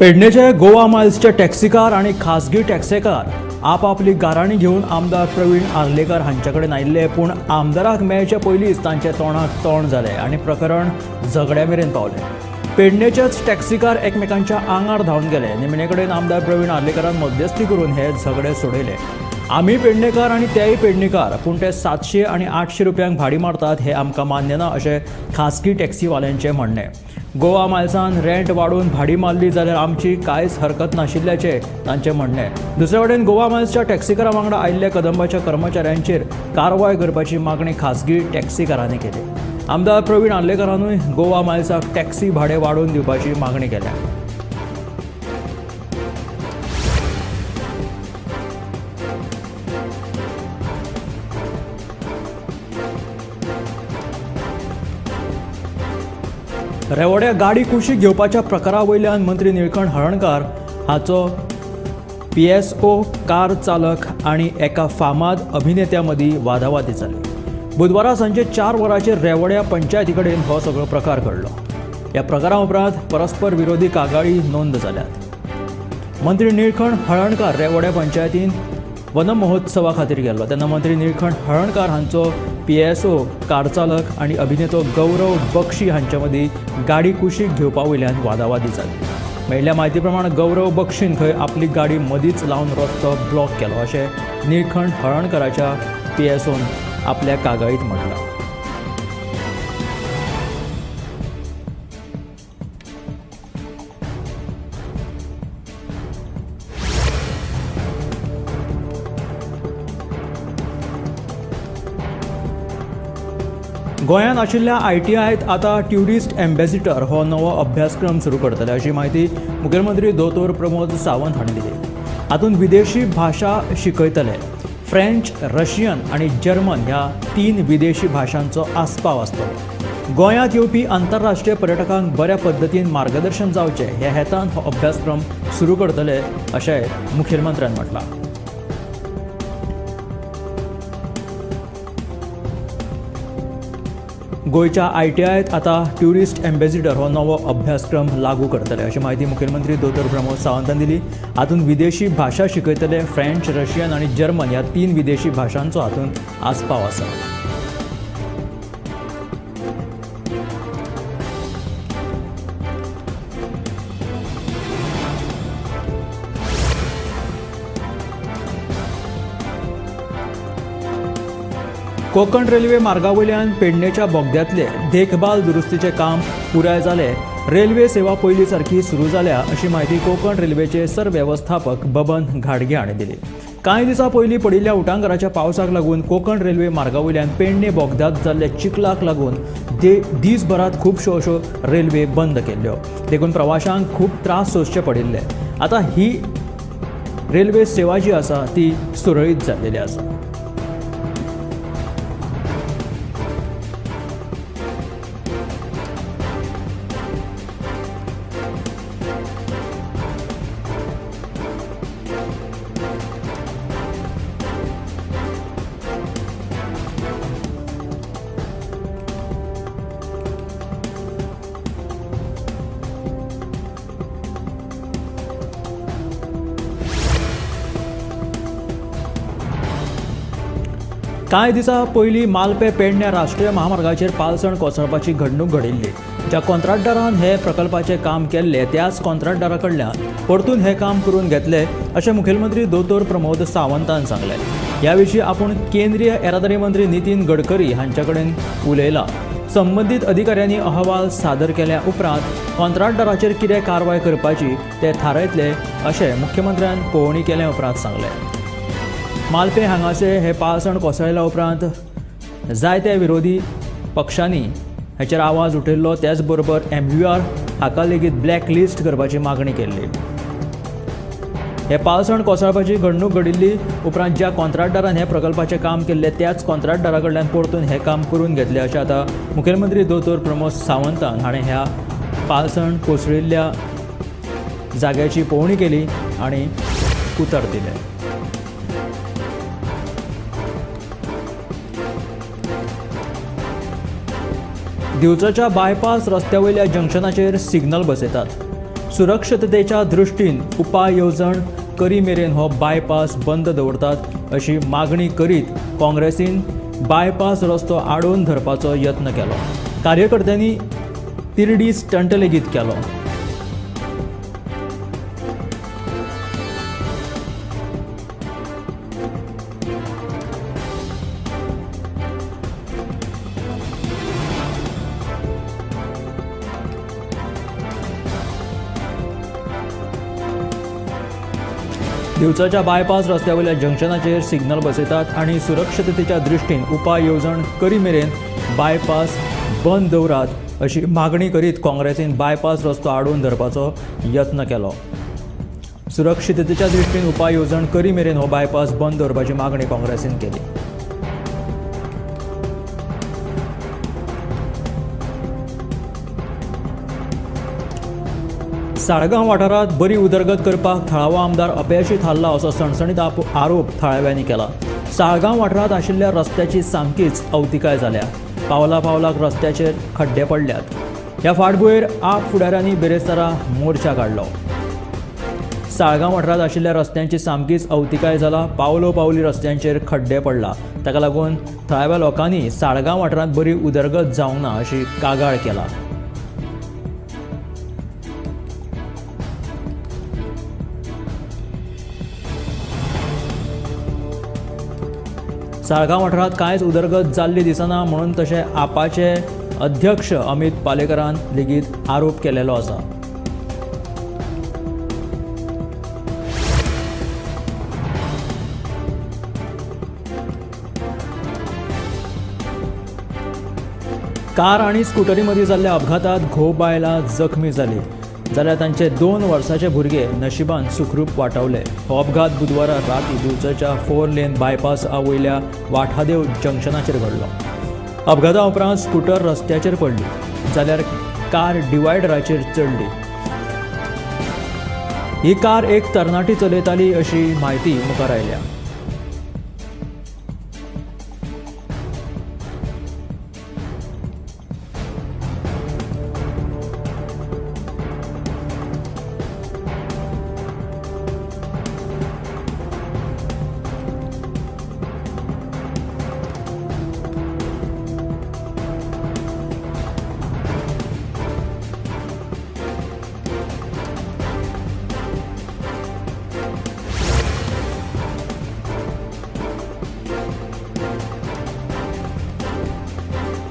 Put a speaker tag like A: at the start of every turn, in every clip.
A: पेडणेचे Goa मायल्सचे taxi car आनी खासगी taxi car आपापली गाराणी घेवन आमदार प्रवीण आर्लेकर हांचे कडेन आयिल्ले, पूण आमदाराक मेळचे पयलींच तांचे तोंडाक तोंड जालें आनी प्रकरण झगड्या मेरेन पावलें। पेडणेचेच टॅक्सीकार एकमेकांच्या आंगार धांवन गेले। निमणे कडेन आमदार प्रवीण आर्लेकरान मध्यस्थी करून हे झगडे सोडयले। आमी पेडणेकार आनी तेय पेडणेकार, पूण ते 700 आनी 800 रुपयांक भाडी मारतात हे आमकां मान्य ना अशें खासगी टॅक्सीवाल्यांचें म्हणणें। गोवा मायल्सान रेंट वाडोवन भाडी मारली जाल्यार आमची कांयच हरकत नाशिल्ल्याचें तांचें म्हणणें। दुसरे वटेन गोवा मायल्सच्या टॅक्सीकारां वांगडा आयिल्ल्या कदंबाच्या कर्मचाऱ्यांचेर कारवाय करपाची मागणी खासगी टॅक्सीकारांनी केली। आमदार प्रवीण आर्लेकरानूय गोवा मायल्साक टॅक्सी भाडें वाडोवन दिवपाची मागणी केल्या। रेवड्या गाडी कुशीक घेवपाच्या प्रकारा वयल्यान मंत्री निळकंठ हळर्णकार हाचो PSO car चालक आनी एका फामाद अभिनेत्या मदीं वादावादी जाली। बुधवारा सांजे 4 वरांचेर रेवड्या पंचायती कडेन हो सगळो प्रकार घडलो। ह्या प्रकारा उपरांत परस्पर विरोधी कागाळी नोंद जाल्यात। मंत्री निळकंठ हळर्णकार रेवड्या पंचायतीन वनमहोत्सवा खातीर गेल्लो तेन्ना मंत्री निळकंठ हळर्णकार हांचो PSO car चालक आनी अभिनेतो गौरव बक्षी हांचे मदीं गाडी कुशीक घेवपा वयल्यान वादावादी जाली। मेळिल्ल्या म्हायती प्रमाण गौरव बक्षीन खंय आपली गाडी मदींच लावन रस्तो ब्लॉक केलो अशें निळकंठ हळर्णकाराच्या PSOन आपल्या कागाळींत म्हटलां। गोंयांत आशिल्ल्या ITIत आतां ट्युरिस्ट एम्बेसिडर हो नवो अभ्यासक्रम सुरू करतले अशी म्हायती मुखेलमंत्री दोतोर प्रमोद सावंत हांणी दिली। हातूंत विदेशी भाशा शिकयतले। फ्रेंच, रशियन आनी जर्मन ह्या 3 विदेशी भाशांचो आस्पाव आसतलो। गोंयांत येवपी आंतरराष्ट्रीय पर्यटकांक बऱ्या पद्दतीन मार्गदर्शन जावचें ह्या हेतान हो अभ्यासक्रम सुरू करतले अशें मुखेलमंत्र्यान म्हटलां। गोंयच्या ITIत आतां ट्युरिस्ट एम्बेसिडर हो नवो अभ्यासक्रम लागू करतले अशी म्हायती मुखेलमंत्री दोतोर प्रमोद सावंतान दिली। हातूंत विदेशी भाशा शिकयतले। फ्रेंच, रशियन आनी जर्मन ह्या 3 विदेशी भाशांचो हातूंत आस्पाव आसा। कोकण रेल्वे मार्गावयल्यान पेडणेच्या बोगद्यांतले देखभाल दुरुस्तीचें काम पुराय जालें। रेल्वे सेवा पयलीं सारकी सुरू जाल्या अशी म्हायती कोकण रेल्वेचे सरवेवस्थापक बबन घाडगे हांणी दिली। कांय दिसां पयलीं पडिल्ल्या उटांगाराच्या पावसाक लागून कोकण रेल्वे मार्गावयल्यान पेडणे बोगद्यांत जाल्ल्या चिखलाक लागून दीसभरांत खुबश्यो अश्यो रेल्वे बंद केल्ल्यो, देखून प्रवाशांक खूब त्रास सोंसचे पडिल्ले। आतां ही रेल्वे सेवा जी आसा ती सुरळीत जाल्लेली आसा। कांय दिसां पयलीं मालपे पेडण्या राष्ट्रीय महामार्गाचेर पालसण कोसळपाची घडणूक घडिल्ली। ज्या कॉन्ट्रॅक्टरान हे प्रकल्पाचें काम केल्लें त्याच कॉन्ट्रॅक्टरा कडल्यान परतून हें काम करून घेतलें अशें मुखेलमंत्री दोतोर प्रमोद सावंतान सांगलें। ह्या विशीं आपूण केंद्रीय येरादारी मंत्री नितीन गडकरी हांचे कडेन उलयला। संबंदीत अधिकाऱ्यांनी अहवाल सादर केल्या उपरांत कॉन्ट्रॅक्टराचेर कितें कारवाय करपाची ते थारायतले अशें मुख्यमंत्र्यान पळोवणी केल्या उपरांत सांगलें। मालपे हांगासर हे पालसण कोसळ्ळ्या उपरांत जायत्या विरोधी पक्षांनी हाचेर आवाज उठयल्लो। त्याच बरोबर MUR हाका लेगीत ब्लॅक लिस्ट करपाची मागणी केल्ली। हे पालसण कोसळपाची घडणूक घडिल्ली उपरांत ज्या कॉन्ट्रॅक्टरान हे प्रकल्पाचें काम केल्लें त्याच कॉन्ट्रॅक्टरा कडल्यान परतून हें काम करून घेतलें अशें आतां मुखेलमंत्री दोतोर प्रमोद सावंतान हाणें ह्या पालसण कोसळिल्ल्या जाग्याची पळोवणी केली आनी उतर दिलें। दिवचलच्या बायपास रस्त्या वयल्या जंक्शनाचेर सिग्नल बसयतात। सुरक्षिततेच्या दृश्टीन उपाय येवजण करी मेरेन हो बायपास बंद दवरतात अशी मागणी करीत काँग्रेसीन बायपास रस्तो आडोवन धरपाचो यत्न केलो. कार्यकर्त्यांनी तिरडी स्टंट लेगीत केलो. दिवचलच्या बायपास रस्त्या वयल्या जंक्शनाचेर सिग्नल बसयतात आनी सुरक्षिततेच्या दृश्टीन उपाय येवजण करी मेरेन बायपास बंद दवरात अशी मागणी करीत काँग्रेसीन बायपास रस्तो आडोवन धरपाचो यत्न केलो. सुरक्षिततेच्या दृश्टीन उपाय येवजण करी मेरेन हो बायपास बंद दवरपाची मागणी काँग्रेसीन केली. साळगांव वाठारांत बरी उदरगत करपाक थळावो आमदार अपेशी थारला असो सणसणीत आरोप थळाव्यांनी केला. साळगांव वाठारांत आशिल्ल्या रस्त्याची सामकीच अवतिकाय जाल्या. पावला पावलाक रस्त्याचेर खड्डे पडल्यात. ह्या फाटभुंयेर आप फुडाऱ्यांनी बिरेस्तारा मोर्चा काडलो. साळगांव वाठारांत आशिल्ल्या रस्त्यांची सामकीच अवतिकाय जाला. पावलो पावली रस्त्यांचेर खड्डे पडला. ताका लागून थळाव्या लोकांनी साळगांव वाठारांत बरी उदरगत जावंक ना अशी कागाळ केला. साळगांव वाठारांत कांयच उदरगत जाल्ली दिसना म्हणून तशें आपाचे अध्यक्ष अमित पालेकरान लेगीत आरोप केलेलो आसा. कार आनी स्कुटरी मदीं जाल्ल्या अपघातांत घोव बायलां जखमी जाली जाल्यार तांचे 2 वर्साचे भुरगे नशिबान सुखरूप वाटावले. हो अपघात बुधवारा राती दिवचलच्या 4 लेन बायपास वयल्या वाठादेव जंक्शनाचेर घडलो. अपघाता उपरांत स्कुटर रस्त्याचेर पडली जाल्यार कार डिवायडराचेर चडली. ही कार एक तरणाटी चलयताली अशी म्हायती मुखार आयल्या.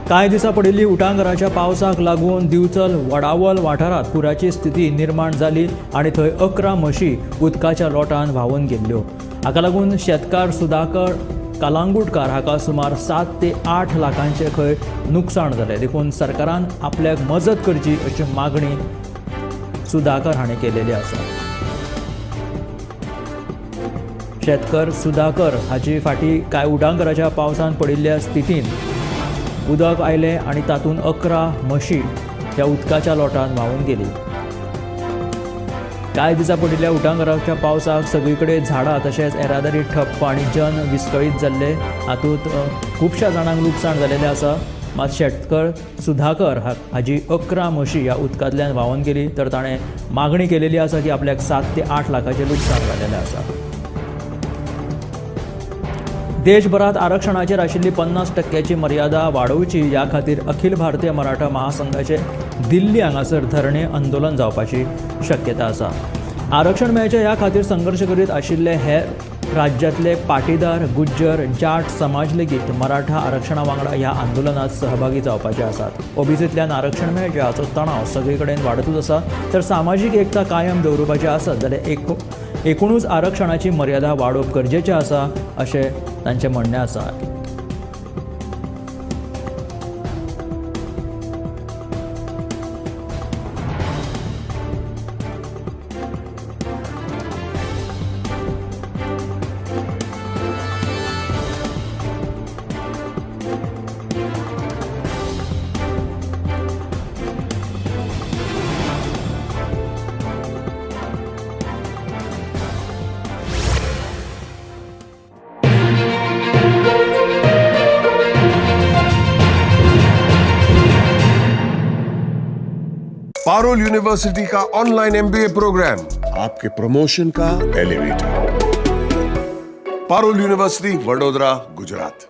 A: कांय दिसां पडिल्ली उटांगराच्या पावसाक लागून दिवचल वडावल वाठारांत पुराची स्थिती निर्माण जाली आनी थंय 11 म्हशी उदकाच्या लोटान व्हांवून गेल्ल्यो. हाका लागून शेतकार सुधाकर कलांगुटकार हाका सुमार 7 ते 8 लाखांचें खंय नुकसाण जालें. देखून सरकारान आपल्याक मजत करची अशी मागणी सुधाकर हाणें केलेली आसा. शेतकार सुधाकर हाची फाटीं कांय उटांगराच्या पावसान पडिल्ल्या स्थितीन उदक आयलें आनी तातूंत 11 म्हशी ह्या उदकाच्या लोटान व्हांवून गेली. कांय दिसां पडिल्ल्या उटांगराच्या पावसाक सगळी कडेन झाडां तशेंच येरादारी ठप्प आनी जन विस्कळीत जाल्ले. हातूंत खुबश्या जाणांक लुकसाण जालेलें आसा. मात शेतकर सुधाकर हाजी 11 म्हशी ह्या उदकांतल्यान व्हांवून गेली तर ताणें मागणी केलेली आसा की आपल्याक 7 ते 8 लाखाचें लुकसाण जालेलें आसा. देशभरात आरक्षणाचेर आशिल्ली 50% मर्यादा वाडोवची ह्या खातीर अखिल भारतीय मराठा महासंघाचे दिल्ली हांगासर धरणे आंदोलन जावपाची शक्यता आसा. आरक्षण मेळचें ह्या खातीर संघर्श करीत आशिल्ले हे राज्यांतले पाटीदार, गुज्जर, जाट समाज लेगीत मराठा आरक्षणा वांगडा ह्या आंदोलनात सहभागी जावपाचे आसात. ओबीसींतल्यान आरक्षण मेळचें हाचो तणाव सगळे कडेन वाडतूच आसा तर सामाजीक एकता कायम दवरुपाची आसत जाल्यार एकुणूच आरक्षणाची मर्यादा वाडोवप गरजेचें आसा अशें तांचें म्हणणें आसा.
B: पारुल यूनिवर्सिटी का ऑनलाइन एमबीए प्रोग्राम, आपके प्रमोशन का एलिवेटर। पारुल यूनिवर्सिटी, वडोदरा, गुजरात।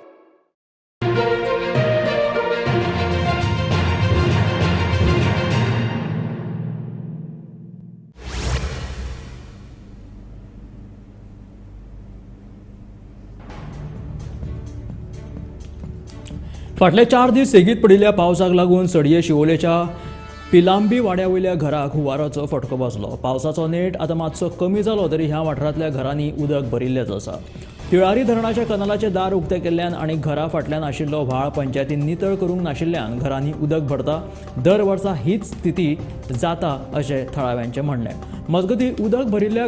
A: फाटले 4 दीस सेगीत पडिल्ल्या पावसाक लागून सडये शिवोलेच्या पिलांबी वाड्या वयल्या घराक हुंवाराचो फटको बसलो। पावसाचो नेट आतां मातसो कमी जालो तरी ह्या वाठारांतल्या घरांनी उदक भरिल्लेंच आसा। तिळारी धरणाच्या कनालाचें दार उक्तें केल्ल्यान आनी घरा फाटल्यान आशिल्लो व्हाळ पंचायतीन नितळ करूंक नाशिल्ल्यान घरांनी उदक भरता। दर वर्सा हीच स्थिती जाता अशें थळाव्यांचें म्हणणें। मजगतीं उदक भरिल्ल्या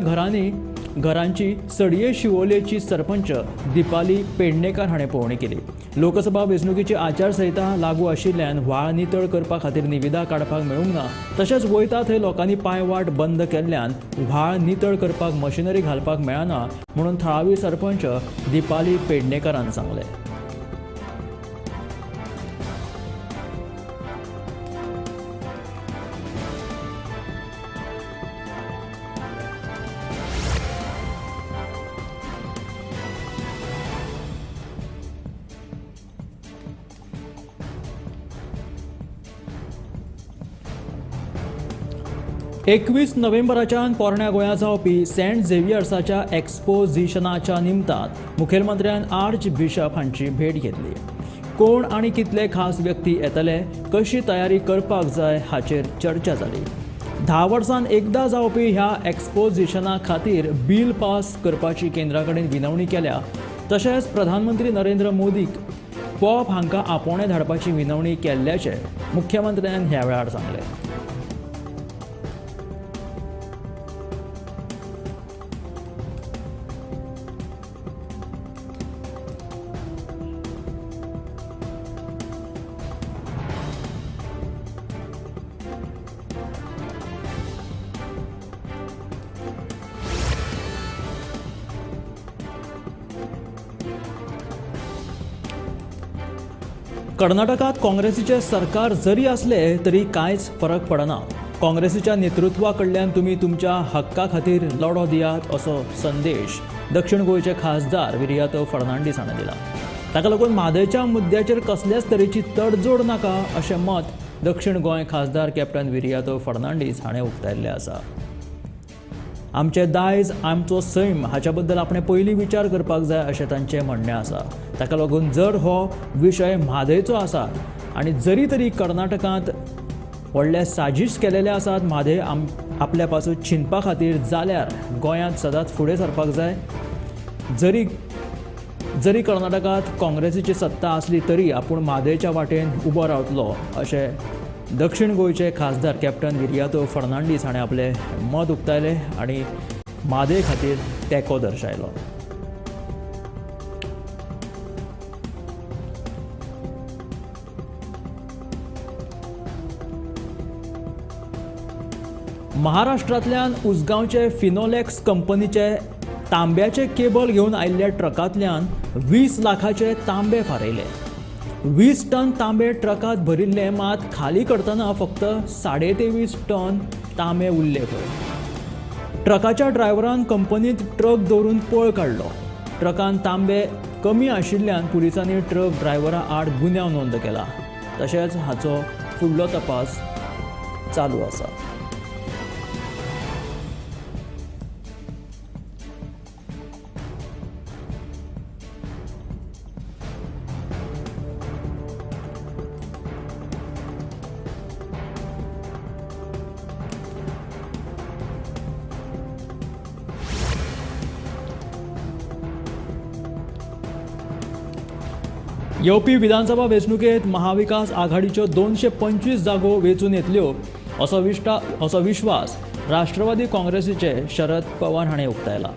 A: घरांची सडये शिवोलेची सरपंच दीपाली पेडणेकर हाणें पळोवणी केली। लोकसभा वेंचणुकेची आचारसंहिता लागू आशिल्ल्यान व्हाळ नितळ करपा खातीर निविदा काडपाक मेळूंक ना। तशेंच वयता थंय लोकांनी पांयवाट बंद केल्ल्यान व्हाळ नितळ करपाक मशिनरी घालपाक मेळना म्हणून थळावी सरपंच दीपाली पेडणेकरान सांगलें। एकवीस नोव्हेंबराच्यान पोरण्या गोंयांत जावपी सेंट झेवियर्साच्या एक्सपोजिशनाच्या निमतान मुखेलमंत्र्यान आर्च बिशप हांची भेट घेतली। कोण आनी कितले खास व्यक्ती येतले, कशी तयारी करपाक जाय हाचेर चर्चा जाली। 10 वर्सां एकदां जावपी ह्या एक्सपोजिशना खातीर बील पास करपाची केंद्रा कडेन विनवणी केल्या। तशेंच प्रधानमंत्री नरेंद्र मोदीक पॉप हांकां आपोवणें धाडपाची विनवणी केल्ल्याचें मुख्यमंत्र्यान ह्या वेळार सांगलें। कर्नाटकात काँग्रेसीचे सरकार जरी असले तरी कांयच फरक पडना। काँग्रेसीच्या नेतृत्वा कडल्यान तुमी तुमच्या हक्का खातीर लढो दियात असो संदेश दक्षिण गोंयचे खासदार विरियातो फर्नांडीस हाणें दिला। ताका लागून म्हादयच्या मुद्द्याचेर कसल्याच तरेची तडजोड नाका अशें मत दक्षिण गोंय खासदार कॅप्टन विरियातो फर्नांडीस हाणें उक्तायल्लें आसा। आमचें दायज आमचो सैम हाच्या बद्दल आपणें पयलीं विचार करपाक जाय अशें तांचें म्हणणें आसा। ताका लागून जर हो विशय म्हादयचो आसा आनी जरी तरी कर्नाटकांत व्हडले साजीश केलेले आसात म्हादय आपल्या पासून चिंतपा खातीर जाल्यार गोंयांत सदांच फुडें सरपाक जाय। जरी जरी कर्नाटकांत काँग्रेसीची सत्ता आसली तरी आपूण म्हादयच्या वाटेन उबो रावतलो अशें दक्षिण गोंयचे खासदार कॅप्टन विरियातो फर्नांडीस हाणें आपलें मत उक्तायलें आनी म्हादय खातीर तेंको दर्शायलो। महाराष्ट्रांतल्यान उसगांवचे फिनोलेक्स कंपनीचे तांब्याचे केबल घेवन आयिल्ल्या ट्रकांतल्यान 20 लाखाचे तांबे फारयले। 20 टन तांबे ट्रकांत भरिल्ले मात खाली करतना फक्त 23.5 टन तांबे उरले खंय। ट्रकाच्या ड्रायव्हरान कंपनीत ट्रक दवरून पळ काडलो। ट्रकान तांबे कमी आशिल्ल्यान पुलिसांनी ट्रक ड्रायव्हरा आड गुन्यांव नोंद केला। तशेंच हाचो फुडलो तपास चालू आसा। येवपी विधानसभा वेंचणुकेंत महाविकास आघाडीच्यो 225 जागो वेंचून येतल्यो असो विश्वास राष्ट्रवादी काँग्रेसीचे शरद पवार हाणें उक्तायला।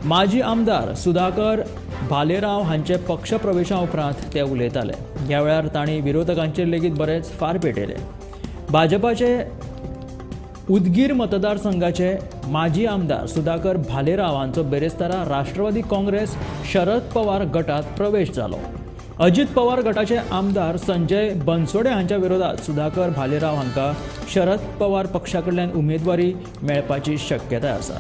A: माजी आमदार सुधाकर भालेराव हांचे पक्षप्रवेशा उपरांत ते उलयताले। ह्या वेळार तांणी विरोधकांचेर लेगीत बरेच फार पेटयले। भाजपाचे उदगीर मतदारसंघाचे माजी आमदार सुधाकर भालेराव हांचो बेरेस्तारा राष्ट्रवादी काँग्रेस शरद पवार गटात प्रवेश जालो। अजित पवार गटाचे आमदार संजय बनसोडे हांच्या विरोधात सुधाकर भालेराव हांकां शरद पवार पक्षा कडल्यान उमेदवारी मेळपाची शक्यताय आसा.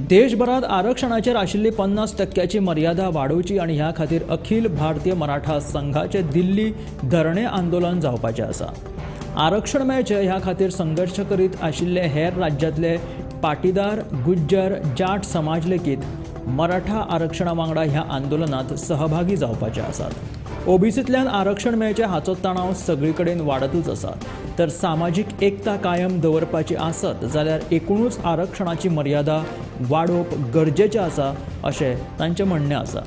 A: देशभरात आरक्षणाचेर आशिल्ली 50% मर्यादा वाडोवची आनी ह्या खातीर अखिल भारतीय मराठा संघाचे दिल्ली धरणे आंदोलन जावपाचें आसा. आरक्षण मेळचें ह्या खातीर संघर्श करीत आशिल्ले हेर राज्यांतले पाटीदार, गुज्जर, जाट समाज लेगीत मराठा आरक्षणा वांगडा ह्या आंदोलनात सहभागी जावपाचे आसात. ओबीसींतल्यान आरक्षण मेळचें हाचो तणाव सगळे कडेन वाडतूच आसा. तर सामाजीक एकता कायम दवरपाची आसत जाल्यार एकूणच आरक्षणाची मर्यादा वाडोवप गरजेचें आसा अशें तांचें म्हणणें आसा.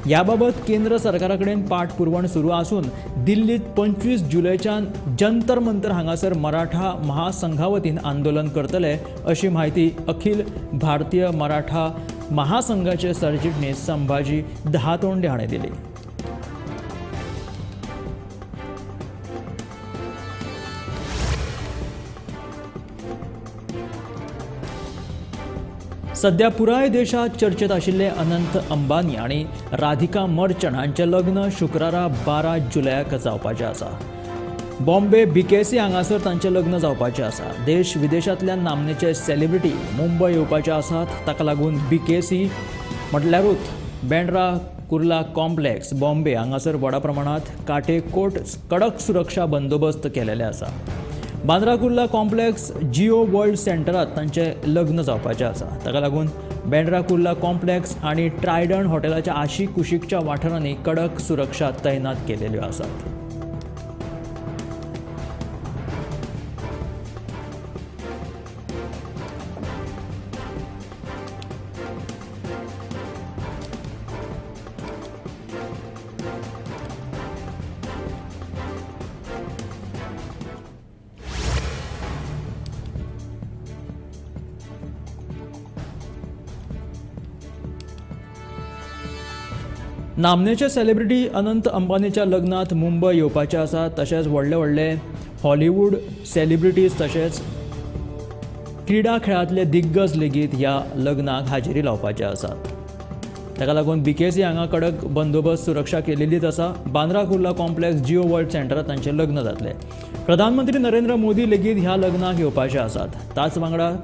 A: ह्या बाबत केंद्र सरकारा कडेन पाठपुरवण सुरू आसून दिल्लींत 25 जुलयच्यान जंतर मंतर हांगासर मराठा महासंघा वतीन आंदोलन करतले अशी म्हायती अखिल भारतीय मराठा महासंघाचे सरचिटणीस संभाजी दहातोंडे हाणें दिली. सध्या पुराय देशात चर्चेत आशिल्ले अनंत अंबानी आनी राधिका मर्चंट हांचें लग्न शुक्रारा 12 जुलयाक जावपाचें आसा. बॉम्बे बीकेसी हांगासर तांचें लग्न जावपाचें आसा. देश विदेशांतल्यान नामनेचे सेलिब्रिटी मुंबय येवपाचे आसात. ताका लागून बीकेसी म्हटल्यारूच बँड्रा कुर्ला कॉम्प्लेक्स बॉम्बे हांगासर व्हडा प्रमाणांत काटेकोट कडक सुरक्षा बंदोबस्त केलेले आसा. बांद्रा कुर्ला कॉम्प्लेक्स जिओ वर्ल्ड सेंटरात तांचें लग्न जावपाचें आसा. ताका लागून बँड्रा कुर्ला कॉम्प्लेक्स आनी ट्रायडंट हॉटेलाच्या आशी कुशीकच्या वाठारांनी कडक सुरक्षा तैनात केलेल्यो आसात. नामनेचे सेलिब्रिटी अनंत अंबानीच्या लग्नात मुंबय येवपाचे आसा. तशेंच व्हडले व्हडले हॉलिवूड सेलिब्रिटीज तशेंच क्रीडा खेळांतले दिग्गज लेगीत ह्या लग्नाक हाजेरी लावपाचे आसात. ताका लागून बीकेसी हांगा कडक बंदोबस्त सुरक्षा केलेलीच आसा. बांद्रा कुर्ला कॉम्प्लेक्स जिओ वर्ल्ड सेंटरात तांचें लग्न जातलें. प्रधानमंत्री नरेंद्र मोदी लेगीत ह्या लग्नाक येवपाचे आसात. ताच वांगडा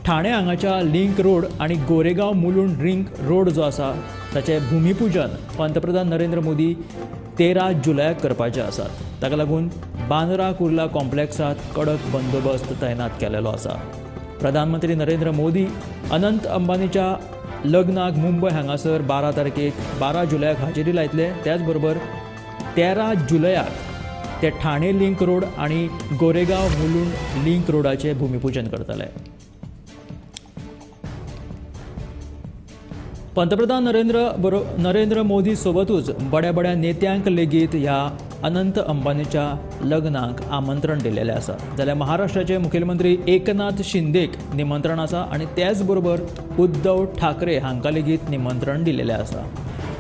A: ठाणे हांगाच्या लिंक रोड आनी गोरेगांव मुलुंड रिंग रोड जो आसा ताचें भुमिपूजन पंतप्रधान नरेंद्र मोदी 13 जुलयाक करपाचे आसात. ताका लागून बांद्रा कुर्ला कॉम्प्लेक्सात कडक बंदोबस्त तैनात केलेलो आसा. प्रधानमंत्री नरेंद्र मोदी अनंत अंबानीच्या लग्नाक मुंबय हांगासर 12 तारखेक 12 जुलयाक हाजेरी लायतले. त्याचबरोबर 13 जुलयाक ते ठाणे लिंक रोड आनी गोरेगांव मुलुंड लिंक रोडाचें भुमिपूजन करतले. पंतप्रधान नरेंद्र मोदी सोबतूच बड्या बड्या नेत्यांक लेगीत ह्या अनंत अंबानीच्या लग्नाक आमंत्रण दिलेलें आसा. जाल्यार महाराष्ट्राचे मुखेलमंत्री एकनाथ शिंदेक निमंत्रण आसा आनी त्याच बरोबर उद्धव ठाकरे हांकां लेगीत निमंत्रण दिलेलें आसा.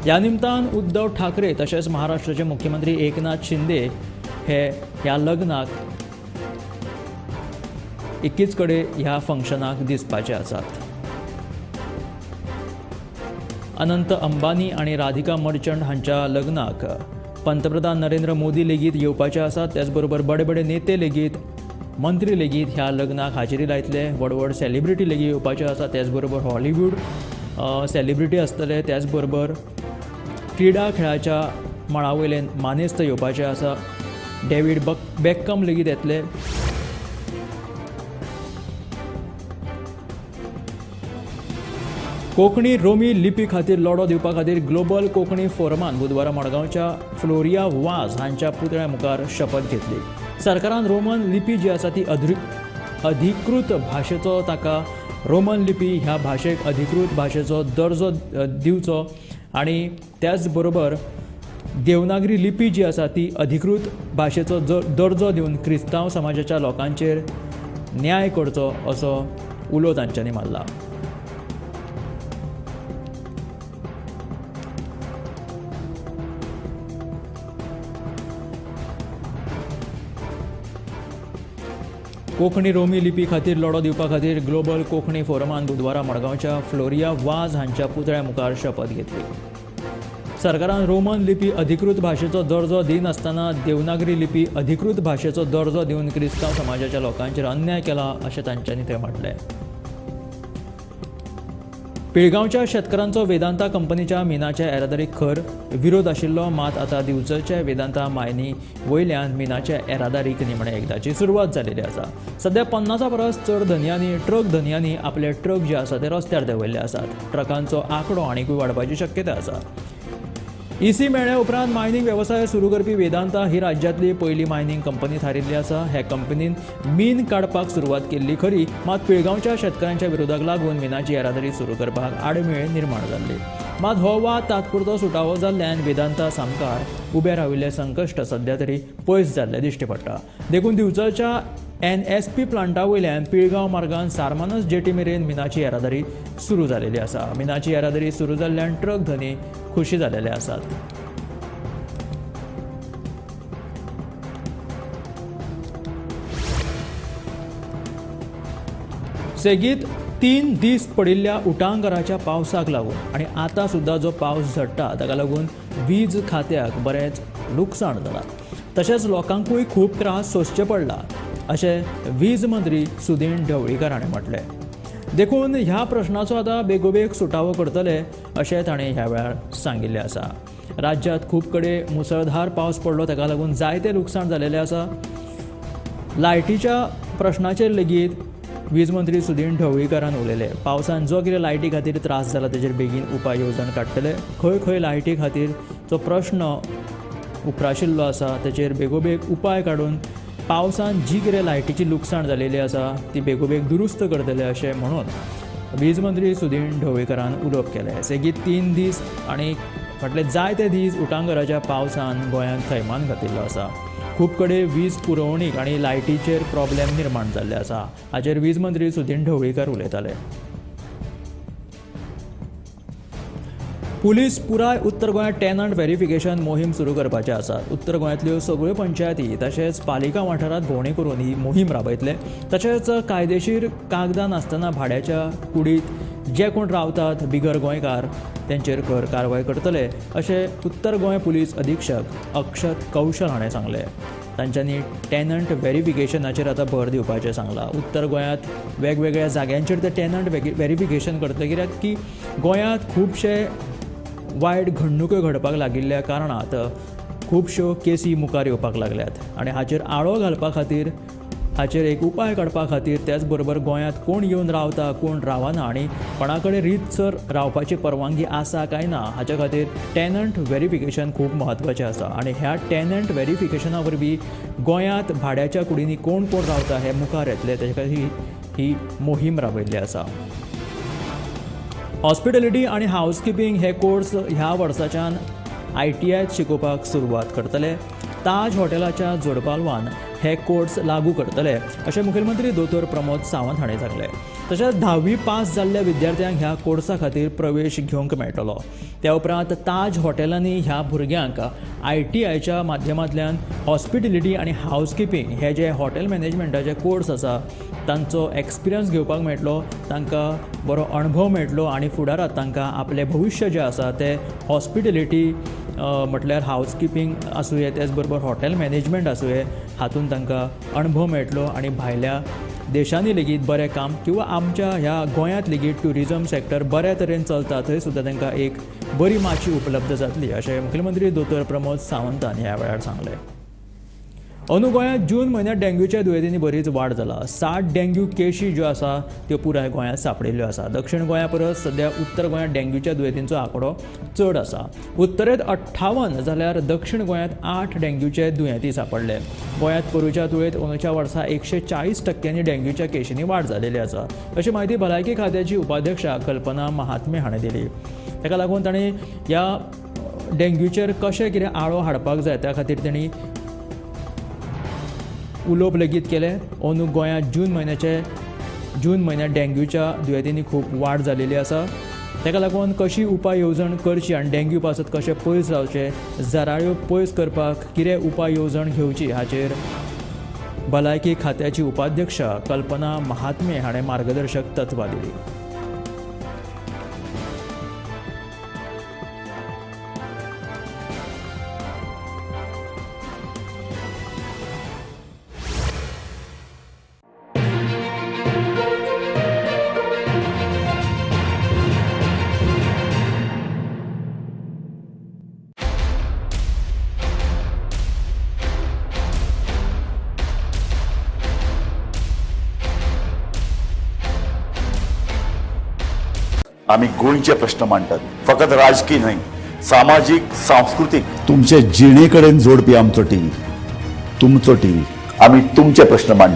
A: ह्या निमतान उद्धव ठाकरे तशेंच महाराष्ट्राचे मुख्यमंत्री एकनाथ शिंदे हे ह्या लग्नाक एकीच कडेन ह्या फंक्शनाक दिसपाचे आसात. अनंत अंबानी आनी राधिका मर्चंट हांच्या लग्नाक पंतप्रधान नरेंद्र मोदी लेगीत येवपाचे आसात. त्याचबरोबर बडे बडे नेते लेगीत, मंत्री लेगीत ह्या लग्नाक हाजेरी लायतले. व्हड व्हड सेलिब्रिटी लेगीत येवपाचे आसात. त्याचबरोबर हॉलिवूड सेलिब्रिटी आसतले. त्याचबरोबर क्रीडा खेळाच्या मळा वयले मानेस्त येवपाचे आसा. डेव्हिड बेक्कम लेगीत येतले. कोंकणी रोमी लिपी खातीर लढो दिवपा खातीर ग्लोबल कोंकणी फोरमान बुधवारा मडगांवच्या फ्लोरिया वाज हांच्या पुतळ्या मुखार शपथ घेतली. सरकारान रोमन लिपी जी आसा ती अधिकृत भाशेचो, ताका रोमन लिपी ह्या भाशेक अधिकृत भाशेचो दर्जो दिवचो आनी त्याच बरोबर देवनागरी लिपी जी आसा ती अधिकृत भाशेचो दर्जो दिवन क्रिस्तांव समाजाच्या लोकांचेर न्याय करचो असो उलो तांच्यांनी मारला. कोंकणी रोमी लिपी खातीर लढो दिवपा खातीर ग्लोबल कोंकणी फोरमान बुधवारा मडगांवच्या फ्लोरिया वाझ हांच्या पुतळ्या मुखार शपथ घेतली. सरकारान रोमन लिपी अधिकृत भाशेचो दर्जो दिनासतना देवनागरी लिपी अधिकृत भाशेचो दर्जो दिवन क्रिस्तांव समाजाच्या लोकांचेर अन्याय केला अशें तांच्यांनी थंय म्हटलें. पिळगांवच्या शेतकारांचो वेदांता कंपनीच्या मिनाच्या येरादारीक खर विरोध आशिल्लो, मात आतां दिवचलच्या वेदांता मायनी वयल्यान मिनाच्या येरादारीक निमणे एकदाची सुरवात जाल्ली आसा. सद्या 50 परस चड धनयांनी ट्रक धनयांनी आपले ट्रक जे आसा ते रस्त्यार देंवयल्ले आसात. ट्रकांचो आंकडो आनीकूय वाडपाची शक्यता आसा. ईसी मेळ्ळ्या उपरांत मायनींग वेवसाय सुरू करपी वेदांता ही राज्यांतली पयली मायनींग कंपनी थारिल्ली आसा. हे कंपनीन मीन काडपाक सुरवात केल्ली खरी, मात पिळगांवच्या शेतकारांच्या विरोधाक लागून मिनाची येरादारी सुरू करपाक आडमेळ निर्माण जाल्ली. मात हो वाद तात्पुरतो सुटावो जाल्ल्यान वेदांता सामकार उबे राविल्ले संकश्ट सद्या तरी पयस जाल्ले दिश्टी पडटा. देखून दिवचलच्या NSP प्लांटा वयल्यान पिळगांव मार्गान सारमानस जेटी मेरेन मिनाची येरादारी सुरू जालेली आसा. मिनाची येरादारी सुरू जाल्ल्यान ट्रक धनी खुशी जालेले आसात. सेगीत 3 दीस पडिल्ल्या उटांगराच्या पावसाक लागून आनी आतां सुद्दां जो पावस झडटा ताका लागून वीज खात्याक बरेंच लुकसाण जालां, तशेंच लोकांकूय खूब त्रास सोंसचे पडला अशें वीज मंत्री सुदीन ढवळीकर हाणें म्हटलें. देखून ह्या प्रश्नाचो आतां बेगोबेग सुटावो करतले अशें ताणें ह्या वेळार सांगिल्लें आसा. राज्यांत खूब कडेन मुसळधार पावस पडलो, ताका लागून जायतें लुकसाण जालेलें आसा. लायटीच्या प्रश्नाचेर लेगीत वीज मंत्री सुदीन ढवळीकरान उलयले. पावसान जो कितें लायटी खातीर त्रास जाला तेजेर बेगीन उपाय येवजण काडटले. खंय खंय लायटी खातीर जो प्रश्न उप्राशिल्लो आसा तेचेर बेगोबेग उपाय काडून पावसान जी कितें लायटीची लुकसाण जालेली आसा ती बेगोबेग दुरुस्त करतले अशें म्हणून वीज मंत्री सुदीन ढवळीकरान उलोवप केलें. सेगीत 3 दीस आनी फाटले जायते दीस उटांगराच्या पावसान गोंयांत थैमान घातिल्लो आसा. खूब कडेन वीज पुरवणीक आनी लायटीचेर प्रॉब्लेम निर्माण जाल्ले आसा. हाचेर वीज मंत्री सुदीन ढवळीकर उलयताले. पुलीस पुराय उत्तर गोंयांत टेनंट व्हेरिफिकेशन मोहीम सुरू करपाचे आसात. उत्तर गोंयांतल्यो सगळ्यो पंचायती तशेंच पालिका वाठारांत भोंवडी करून ही मोहीम राबयतले. तशेंच कायदेशीर कागदां नासतना भाड्याच्या कुडींत जे कोण रावतात बिगर गोंयकार तेंचेर खर कारवाय करतले अशें उत्तर गोंय पुलीस अधीक्षक अक्षत कौशल हाणें सांगलें. तांच्यांनी टेनंट व्हेरिफिकेशनाचेर आतां भर दिवपाचें सांगलां. उत्तर गोंयांत वेगवेगळ्या जाग्यांचेर ते टेनंट व्हेरिफिकेशन करतले, कित्याक की गोंयांत खुबशे वायट घडणुक्यो घडपाक लागिल्ल्या कारणांत खुबश्यो केसी मुखार येवपाक लागल्यात आनी हाचेर आळो घालपा खातीर, हाचेर एक उपाय काडपा खातीर, त्याच बरोबर गोंयांत कोण येवन रावता कोण रावना आनी कोणा कडेन रीतसर रावपाची परवानगी आसा काय ना हाच्या खातीर टेनंट व्हेरिफिकेशन खूब म्हत्वाचें आसा. आनी ह्या टेनंट व्हेरिफिकेशना वरवीं गोंयांत भाड्याच्या कुडींनी कोण कोण रावता हें मुखार येतलें, तेजे खातीर ही मोहीम राबयल्ली आसा. हॉस्पिटॅलिटी आनी हावसकिपींग हे कोर्स ह्या वर्साच्यान ITIत शिकोवपाक सुरवात करतले. ताज हॉटेलाच्या जोडपालवान हे कोर्स लागू करतले अशें मुखेलमंत्री दोतोर प्रमोद सावंत हाणें सांगलें. तशेंच 10वी पास जाल्ल्या विद्यार्थ्यांक ह्या कोर्सा खातीर प्रवेश घेवंक मेळटलो. त्या उपरांत ताज हॉटेलांनी ह्या भुरग्यांक ITIच्या माध्यमांतल्यान हॉस्पिटॅलिटी आनी हावसकिपींग हे जे हॉटेल मॅनेजमेंटाचे कोर्स आसा तांचो एक्सपिरियन्स घेवपाक मेळटलो, तांकां बरो अणभव मेळटलो आनी फुडारांत तांकां आपलें भविश्य जें आसा तें हॉस्पिटॅलिटी म्हटल्यार हावसकिपींग आसुये, त्याच बरोबर हॉटेल मॅनेजमेंट आसुये, हातूंत तांकां अणभव मेळटलो आनी भायल्या देशांनी लेगीत बरें काम किंवा आमच्या ह्या गोंयांत लेगीत ट्युरिजम सेक्टर बऱ्या तरेन चलता थंय सुद्दां तांकां एक बरी माची उपलब्ध जातली अशें मुखेलमंत्री दोतोर प्रमोद सावंतान ह्या वेळार सांगलें. अंदू गोंयांत जून म्हयन्यांत डेंग्यूच्या दुयेंतींनी बरीच वाड जाला. 60 डेंग्यू केशी ज्यो आसा त्यो पुराय गोंयांत सांपडिल्ल्यो आसा. दक्षिण गोंया परस सद्या उत्तर गोंयांत डेंग्यूच्या दुयेंतींचो आंकडो चड आसा. उत्तरेंत 58 जाल्यार दक्षिण गोंयांत 8 डेंग्यूचे दुयेंती सांपडले. गोंयांत पोरूच्या तुळेंत अंदूच्या वर्सा 140% डेंग्यूच्या केशींनी वाड जालेली आसा अशी म्हायती भलायकी खात्याची उपाध्यक्षा कल्पना महात्मे हाणें दिली. ताका लागून तांणी ह्या डेंग्यूचेर कशें कितें आळो हाडपाक जाय त्या खातीर तांणी उलोवप लेगीत केलें. अंदू गोंयांत जून म्हयन्यांत डेंग्यूच्या दुयेंतींनी खूब वाड जालेली आसा. ताका लागून कशी उपाय येवजण करची आनी डेंग्यू पासत कशें पयस रावचें, जराळ्यो पयस करपाक कितें उपाय येवजण घेवची हाचेर भलायकी खात्याची उपाध्यक्ष कल्पना महात्मे हाणें मार्गदर्शक तत्वां दिली.
C: आमी गोंयचे प्रश्न मांडटात, फकत राजकी न्हय, सामाजीक, सांस्कृतीक, तुमचे जिणे कडेन जोडपी आमचो टीव्ही, तुमचो टीव्ही. आमी तुमचे प्रश्न मांडटात.